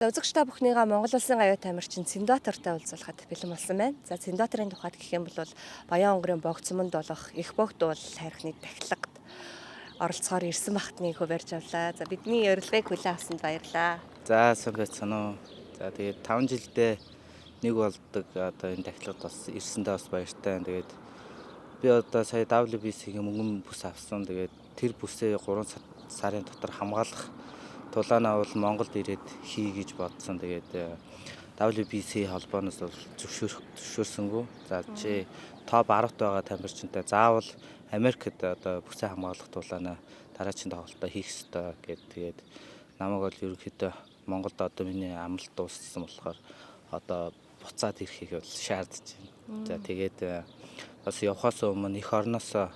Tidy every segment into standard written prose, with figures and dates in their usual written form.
Үзэгч та бүхнийгээ Монгол Улсын аюу тамирчин Цэндбаатартай уулзуулахад бэлэн болсон байна. За, Цэндбаатарын тухайд гэх юм бол Баян онгорын богцмонд болох их богд уул хайрхны тахилагд оролцохоор ирсэн бахтны хөө барьж авлаа. За, бидний урилгыг хүлээн авсанд баярлалаа. За, сайн байцгаана уу. За, тэгээд 5 жилдээ нэг болдог одоо энэ тахилагд бас ирсэндээ бас баяртай. Тэгээд би одоо сая WBC-ийн мөнгөн бүс авсан. Тэгээд тэр бүсээ 3 сарын дотор хамгаалах тулаанаа бол Монголд ирээд хий гэж бодсон. Тэгээд WBC холбооноос бол зөвшөөрсөнгүү. За, чи топ 10-т байгаа тамирчинтай заавал Америкт одоо бүсээ хамгаалах тулаанаа дараагийн тоглолтоо хийх ёстой гэд, тэгээд намайг бол ерөнхийдөө Монголд одоо миний амралт дууссан болохоор одоо буцаад ирэхийг бол шаардж байна. За, тэгээд бас явхаас өмнө эх орноосоо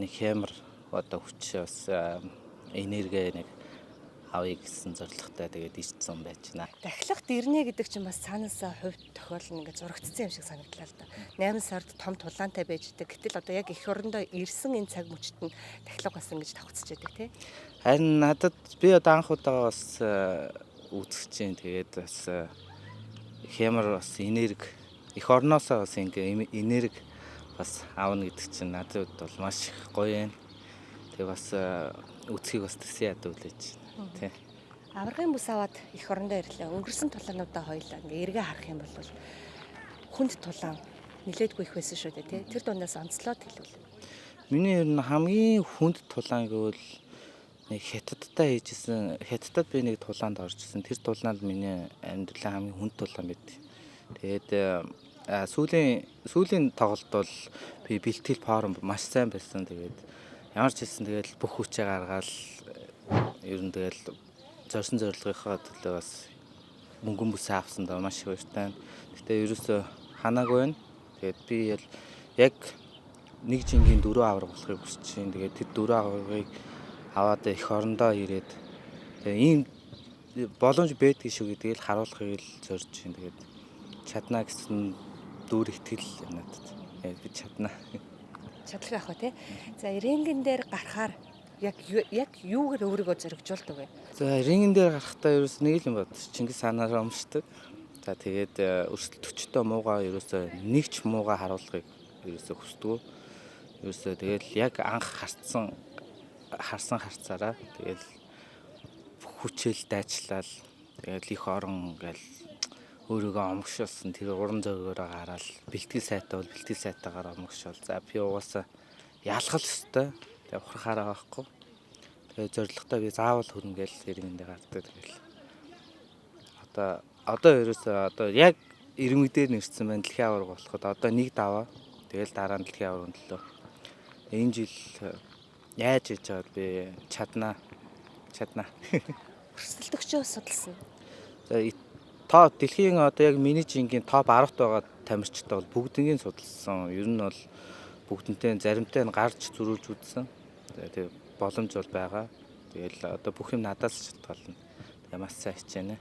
нэг хямар одоо хүч, бас энерги нэг авъя гэсэн зорилготой тэгээд ирсэн байж байна. Тахилагт ирнэ гэдэг чинь бас цаанаасаа хувь тохиол нь ингээд зурагдсан юм шиг санагдлаа л да. 8 сард том тулаантай байж идэг. Гэтэл одоо яг эх орондоо ирсэн энэ цаг мөчт нь тахилга бас ингэж давхцаж идэг, тий. Харин надад би одоо анх удаага бас үзэж чинь, тэгээд бас хямар бас энерги, эх орноосоо бас ингээ энерги бас авна гэдэг чинь надад бол маш их гоё юм. Тэгээ бас үзхийг бас тэсэн ядуу лээж байна. Тий. Аваргын бүс аваад эх орондоо ирлээ. Өнгөрсөн тулаануудаа хоёлаа ингээ эргээ харах юм бол хүнд тулаан нилээдгүй их байсан шүү дээ, тий. Тэр дундаас онцлоод хэлвэл. Миний ер нь хамгийн хүнд тулаан гэвэл нэг Хятадтай хийжсэн. Хятадд би нэг тулаанд орж исэн. Тэр тулаанд миний амьдралын хамгийн хүнд тулаан байд. Тэгээд сүүлийн тоглолт бол би бэлтгэл form маш сайн байсан. Тэгээд ямар ч хэлсэн, тэгэл бүх хүчээ гаргаал, ер нь тэгэл зорьсон зорилгынхоо төлөө бас мөнгөн бүсээ авсан даа маш их баяртай. Гэтэ ерөөсөө ханаагүй байна. Тэгээд би яг нэг жингийн дөрөв аварга болохыг хүсэж байна. Тэгээд тэр дөрөв аваргыг аваад эх орондоо ирээд тэгээд ийм боломж байдгийг шүү гэдгийг л харуулахыг л зорж байна. Тэгээд чадна гэсэн дүүр итгэл надад. Тэгээд би чадна. Чадлах яах вэ, тий. За, рингэн дээр гарахаар яг юугаар өөрийгөө зоригжуулдаг вэ? За, рингэн дээр гарахдаа ерөөс нэг л юм бод. Чингис хаанаараа өмшдөг. За, тэгээд өрсөлдөгчтэй муугаа, ерөөсөө нэг ч муугаа харуулахыг ерөөсөө хүсдэг. Ерөөсөө тэгэл яг анх харцсан харсан харцаараа тэгэл хүчээл дайчлал, тэгэл эх орон гэл өөрийгөө омгшуулсан тэр уран зөргөөрөө гараал, бэлтгэл сайтай бол бэлтгэл сайтайгаар омгшуул. За, би угаасаа ялгал өстой. Тэгээ ухрахаараа байхгүй. Тэгээ зорилготой би заавал хүрнэ гэл иргэндээ гардаг. Тэгэл одоо ерөөсөө одоо яг ирмэг дээр нэрсэн байна, дэлхийн аварга болоход одоо нэг даваа. Тэгэл дараа нь дэлхийн аваргын төлөө. Энэ жил яаж хийж байгаад би чаднаа. Чаднаа. Өрсөлдөгчөө судалсан. За, топ дэлхийн одоо яг миний жингийн топ 10-т байгаа тамирчтай бол бүгднийг судалсан. Ер нь бол бүгднтэй, заримтай нь гарч зөрүүлж үзсэн. Тэгээ боломж бол байгаа. Тэгэл одоо бүх юм надаас шалтгаална. Тэгээ маш сайн хичээнэ.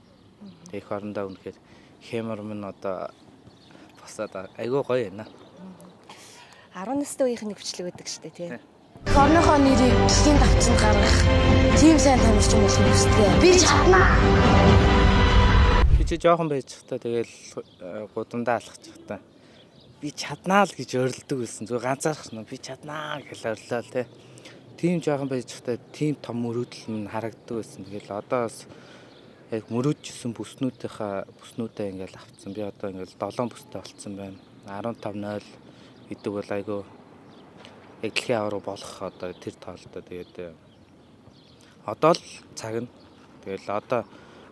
Тэгээ эх орондоо үнэхээр хэмэр минь одоо босоод айгүй гоё байна. 10 настай үеийнх нэг бичлэг өгдөг шүү дээ, тий. Эх орныхоо нэрийг дэлхийн давцанд гаргах тийм сайн тамирчин болохыг хүсдэг. Би чадна. Би чи жоохон байж байхдаа тэгэл гудамдаа алхаж байхдаа би чаднаа л гэж орилдог байсан. Зүгээр ганцаарх нь би чаднаа гэж орилоо л, тий. Тийм жоохон байж байхдаа тийм том мөрөөдөл минь харагддаг байсан. Тэгэл одоо бас яг мөрөөдчихсэн бүснүүдээ ингээл авцсан. Би одоо ингээл 7 бүстэй болцсон байна. 15-0 гэдэг бол айгүй яг дэлхийн аварга болох одоо тэр тоолдоо, тэгээд одоо л цаг нь, тэгэл одоо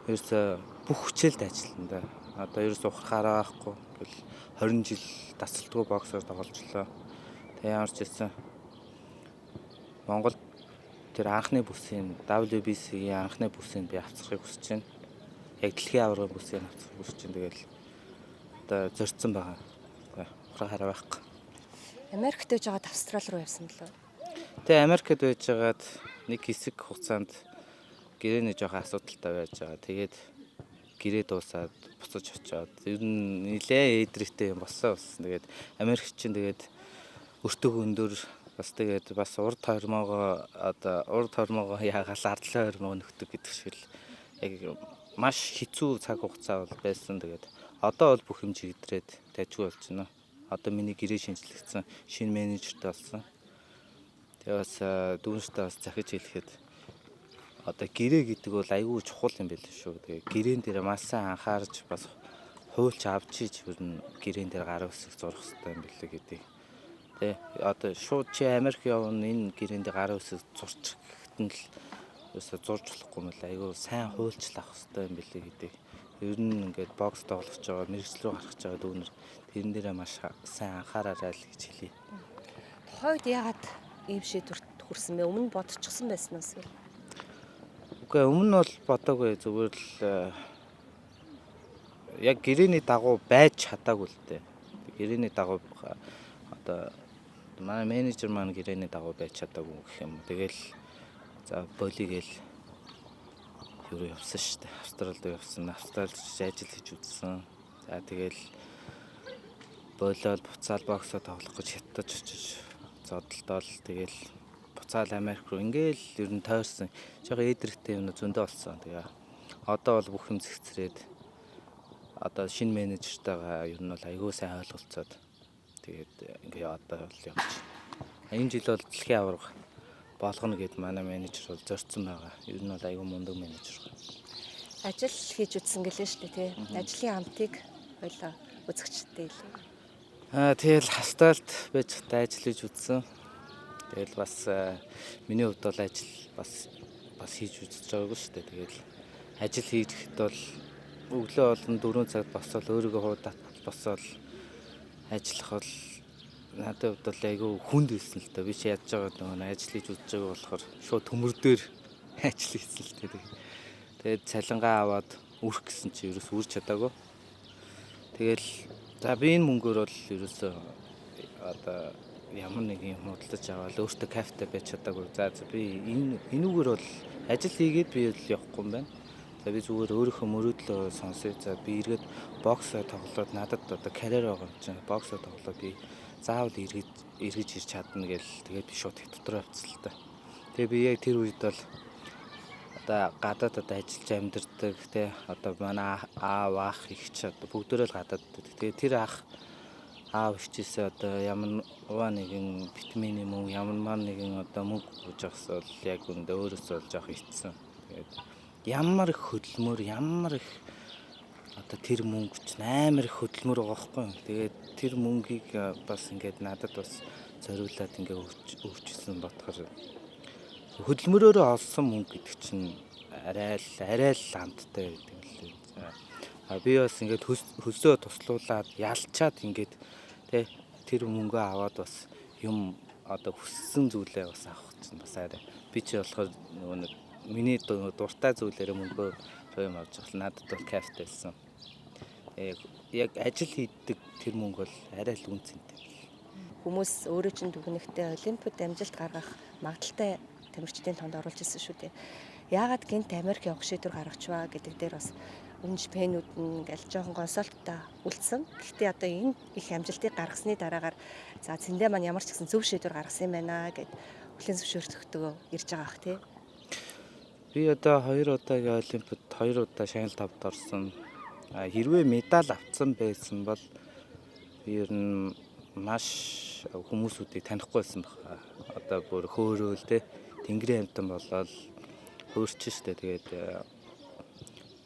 ерөөсөө бүх хүчээлд ажиллана да. Одоо ерөөсөө ухрахаараа байхгүй. Тэгэл 20 жил дасгалдгүй боксоор тоглолцлоо. Тэгээ ямар ч хэлсэн Монгол тэр анхны бүсийн, WBC-ийн анхны бүсийг би авцрахыг хүсэж байна. Яг дэлхийн аваргын бүсийг авцрахыг хүсэж байна. Тэгэл одоо зорьсон байгаа. Ухрахаараа байхгүй. Америкт байж байгаад Австрали руу явсан болов уу? Тэгээ Америкт байж байгаад нэг хэсэг хугацаанд гэрээний жоохон асуудалтай байж байгаа. Тэгээд гэрээ дуусаад буцаж очиод ер нь нилээ эдрэгтэй юм болсон болсон. Тэгээд Америк чинь тэгээд өртөг өндөр бас, тэгээд бас урд хормоогоо одоо урд хормоогоо яагаал ардлын хормоо нөхдөг гэдэг шиг л яг Маш хэцүү цаг хугацаа бол байсан. Тэгээд одоо бол бүх юм чигдрээд дайжгүй болж байна. Одоо миний гэрээ шинжлэгдсэн, шинэ менежертэй болсон. Тэгээ бас дүүнштэй бас захиж хэлэхэд одоо гэрээ гэдэг бол айгүй чухал юм байл шүү. Тэгээ гэрээн дээр маш сайн анхаарч бас хуульч авч иж ер нь гэрээн дээр гар үсэг зурх хэрэгтэй юм билээ гэдэг. Тэ одоо шууд чи Америк явна, энэ гэрээн дээр гар үсэг зурчих гэхэд нь л ерөөсө зурж болохгүй юм л, айгүй сайн хуульчлах хэрэгтэй юм билээ гэдэг. Ер нь ингээд бокс тоглож байгаа, мэргэжил рүү гарах гэж байгаа дүүнер тэрэн дээрээ маш сайн анхаараарай л гэж хэлье. Тухайн үед яагаад ийм шийдвэрт хүрсэн бэ? Өмнө бодчихсон байсан уу эсвэл? Үгүй, өмнө нь бол бодоогүй, зүгээр л яг гэрээний дагуу байж чадаагүй л дээ. Гэрээний дагуу одоо манай менежер маань гэрээний дагуу байж чадаагүй гэх юм. Тэгэл за болиг гээл юу явсан шүү дээ. Австралид явсан. Австралид ч ажил хийж үзсэн. За тэгэл болоод буцаал боксоо тоглох гэж хятадж очиж зодолдоол, тэгэл буцаал Америк руу ингээл ер нь тойрсон. Жага эдрэгтэй юм зөндөө болсон. Тэгээ одоо бол бүх юм зэгцрээд одоо шинэ менежертайгаа ер нь бол айгүй сайн ойлголцоод тэгээд ингээ одоо бол явж. Энэ жил бол дэлхийн аварга болгоно гэд манай менежер бол зорьсон байгаа. Ер нь бол айгүй мундаг менежер. Ажил хийж үзсэн гэлээ шүү дээ, тий. Ажлын амтыг ойлоо үзэгчтэй хэлээ. Тэгэл Австралид байж байхдаа ажил хийж үзсэн. Тэгэл бас миний хувьд бол ажил бас хийж үзэж байгаагүй шүү дээ. Тэгэл ажил хийхэд бол өглөө болон 4 цагт босоод өөрийгөө хуудаад босоод ажиллах бол надад хувьд бол айгүй хүнд байсан л та. Би чи ядж байгаа нөгөө ажил хийж үзэж байгаа болохоор шууд төмөр дээр ажил хийсэн л дээ. Тэгээд цалингаа аваад үрэх гэсэн чи ерөөс үрж чадаагүй. Тэгэл за би энэ мөнгөөр бол ерөөсөө одоо ямар нэг юм худалдаж аваад өөртөө кафетай байж чадаагүй. За би энэ энүүгээр бол ажил хийгээд би бол явахгүй юм байна. За би зүгээр өөрийнхөө мөрөөдлөө сонсъё. За би эргээд боксоо тоглоод надад одоо карьер байгаа юм чинь боксоо тоглоод би заавал эргэж ирч чадна гэл тэгээд би шууд хятад руу явцсан л та. Тэгээ би яг тэр үед бол одоо гадаад одоо ажиллаж амьдардаг те, одоо манай аав ах их ч одоо бүгдээрээ л гадаад. Тэгээ тэр ах аав ихчээсээ одоо ямар нэгэн витамины мөнгө, ямар нэгэн одоо мөнгө гуйж авсан бол яг үндэ өөрөөсөө бол жоох ицсэн. Тэгээд ямар их хөдөлмөр, ямар их одоо тэр мөнгө чинь амар их хөдөлмөр байгаа байхгүй юу. Тэгээд тэр мөнгийг бас ингээд надад бас зориулаад ингээд өгчсэн бодохоор хөдөлмөрөөрөө олсон мөнгө гэдэг чинь арай л амттай байдаг лээ. А би бас ингээд хөлсөө туслуулаад ялчаад ингээд тэ тэр мөнгөө аваад бас юм одоо хүссэн зүйлээ бас авах чинь бас арай. Би чи болохоор нөгөө нэг миний дуртай зүйлээрээ мөнгөө юм авч байгаа. Надад бол кафетай байсан. Яг ажил хийдэг тэр мөнгө бол арай л үн цэнтэй. Хүмүүс өөрөө чинь дүгнэхдээ Олимпиад амжилт гаргах магадaltaй тамирчдын тоонд оруулж ирсэн шүү дээ. Яагаад гинт Америк явах шийдвэр гаргачваа гэдэг дээр бас өмнөж пенүүд нь ингээл жоохон гонсолттой үлдсэн. Гэхдээ одоо энэ их амжилтыг гаргасны дараагаар за зэндээ маань ямар ч гэсэн зөв шийдвэр гаргасан юм байна гэд хүлээн зөвшөөрөхтөгөө ирж байгаа бах тий. Би одоо 2 удаагийн Олимпиад 2 удаа шагнал тавд орсон. Хэрвээ медаль авсан байсан бол би ер нь маш хүмүүсүүдийг танихгүй байсан баха. Одоо бүр хөөрөөл те тэнгэрийн амьтан болоод хөөрч штэ. Тэгээд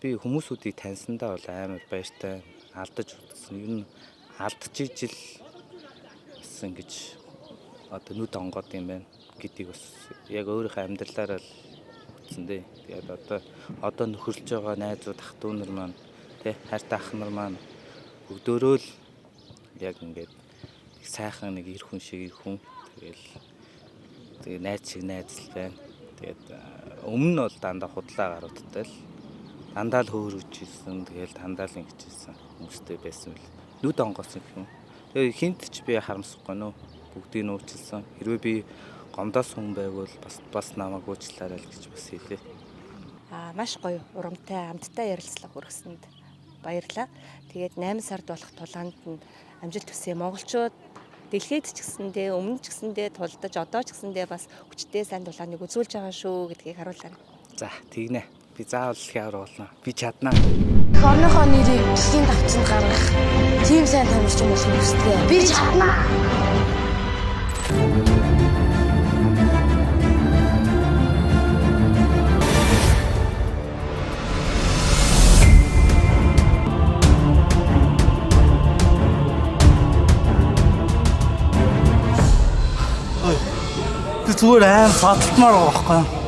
би хүмүүсүүдийг таньсандаа бол амар баяртай, алдаж утсан. Ер нь алдчихж ил бас ингэж одоо нүд онгоод юм байна гэдгийг бас яг өөрийнхөө амьдралаараа л утсан дээ. Тэгээд одоо нөхөрлөж байгаа найзууд, ах дүү нар маань тэ хайртай ах нар маань бүгдөө л яг ингээд сайхан нэг эр хүн шиг эр хүн, тэгэл тэгээ найз шиг найз л байна. Тэгээд өмнө нь бол дандаа худлаа гаруудтай л дандаа л хөөрөж ирсэн, тэгэл дандаа л ингэж ирсэн хүмүүстэй байсан бил. Нүд онгоосон гэх юм. Тэгээ хинт ч би харамсахгүй нөө, бүгдийг нь уучлсан. Хэрвээ би гомдоос хүн байвал бас намайг уучлаарай л гэж бас хэлье. Маш гоё урамтай, амттай ярилцлага хүргэсэнд баярлалаа. Тэгээд 8 сард болох тулаанд нь амжилт хүсье. Монголчууд дэлхийд ч гэсэндээ, өмнө ч гэсэндээ тулдаж, одоо ч гэсэндээ бас хүчтэй сайн тулааныг үзүүлж байгаа шүү гэдгийг харуулаарай. За, тэгнэ. Би заавал дэлхийн аварга болно. Би чаднаа. Эх орныхоо нэрийг дэлхийн давцанд гаргах тийм сайн тамирчин болохыг хүсдэг. Би чаднаа. Би зүгээр аим садалтмаар байгаа байхгүй юу?